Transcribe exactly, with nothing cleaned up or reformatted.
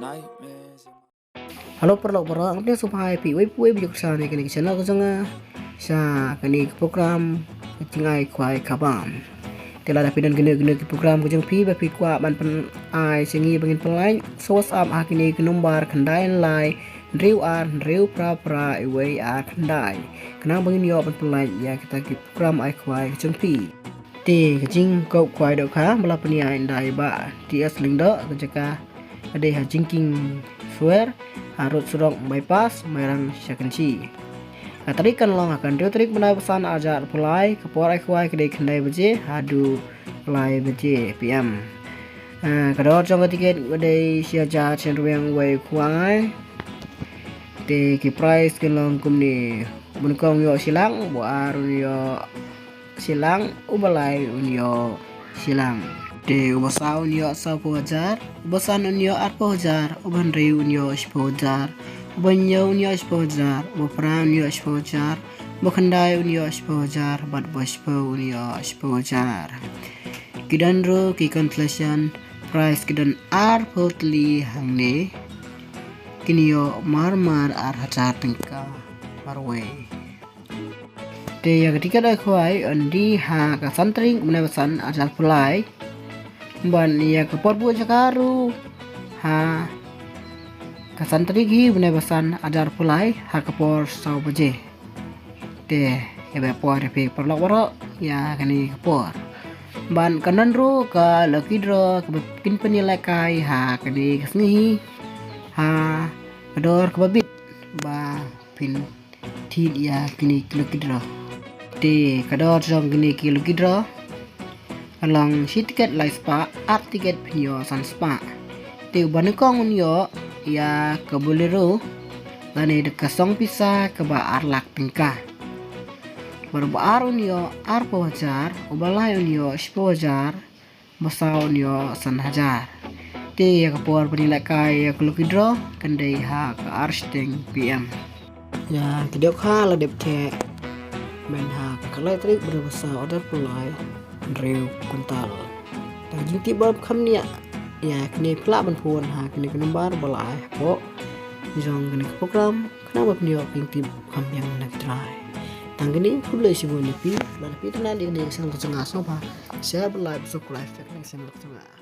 Hello paralok baroh, nga pdiang sngewbha ïa phi uwei pa uwei ba ïoh kyrshan ïa kane ka channel ka jong nga, sha kane ka program ka jingai khwai kaba. Te lada phi don kine kine ki program ka jong phi ba phi kwah ban pyn-ai sha ngi ba ngin pynlait, sa WhatsApp ha kine ki number khyndai lai hynriew ar hynriew phra phra wei ar khyndai, khnang ba ngin ïoh ban pynlait ïa kita ki program ai khwai ka jong phi. Te ka jingkob khwai dohkha ba la pynïaid da i Bah T S Lyngdoh, ka jaka ka dei ha Jingkieng Swer, ha rud surok bypass Mairang sha Kynshi. Ka tarik kan long ha ka hynriew tarik bnai ba san arhajar arphew lai, ka por ai khwai ka dei khyndai baje haduh lai baje P M. Ah, ka dor jong ka tiket ka dei shi hajar shiphew wei khwai. Te ki prize ki long kumne: uba nyngkong un ïoh shilak, uba ar un ïoh shilak, uba lai un ïoh shilak. Te uba saw un ïoh sawphew hajar, uba san un ïoh arphew hajar, uba hynriew un ïoh shiphew hajar, uba hynñiew un ïoh shiphew hajar, uba phra un ïoh shiphew hajar, uba khyndai un ïoh shiphew hajar, bad uba shiphew un ïoh shiphew hajar. Ki don ruh ki consolation prize, ki don arphew tylli hangne. Kin ïoh marmar ar hajar tyngka marwei. Te ïa ka tiket ai khwai yn die ha ka san tarik bnai ba san arhajar arphew lai. Ban ïa ka por buh jaka ruh ha ka san tarik hi bnai ba san arhajar arphew lai ha ka por saw baje. Te ïa ba por ïa phi paralok baroh ïa kane ka por. Ban kan don ruh ka lucky draw kaba kin pynïalehkai ha kane ka sngi hi, ha ka dor kaba bit ba phin thied ïa kine ki lucky draw. Te ka dor jong kine ki lucky draw ka long shi tiket lai spah, ar tiket phin ïoh san spah. Te uba nyngkong un ïoh ïa ka Bolero lane da ka song pisa kaba ar lak tyngka. Bad uba ar un ïoh arphew hajar, uba lai un ïoh shiphew hajar, ba saw un ïoh san hajar. Te ïa ka por pynïalehkai ïa ka lucky draw kan dei ha ka ar shiteng P M. Ïa ki dohkha la dep theh mynha ka khatlai tarik bnai ba saw arhajar arphew lai, hynriew kwintal. Tang jingtip ba kham nia ïa kine phi lah ban phone ha kine ki number ba la ai hapoh jong kane ka program, khnang ba phin ïoh ka jingtip kham biang na ki trai. Tang kine, khublei shibun ïa phi. Lada phi itynnad ïa kane ka channel ka jong nga, sngewbha share bad like bad subscribe ïa kane ka channel ka jong nga.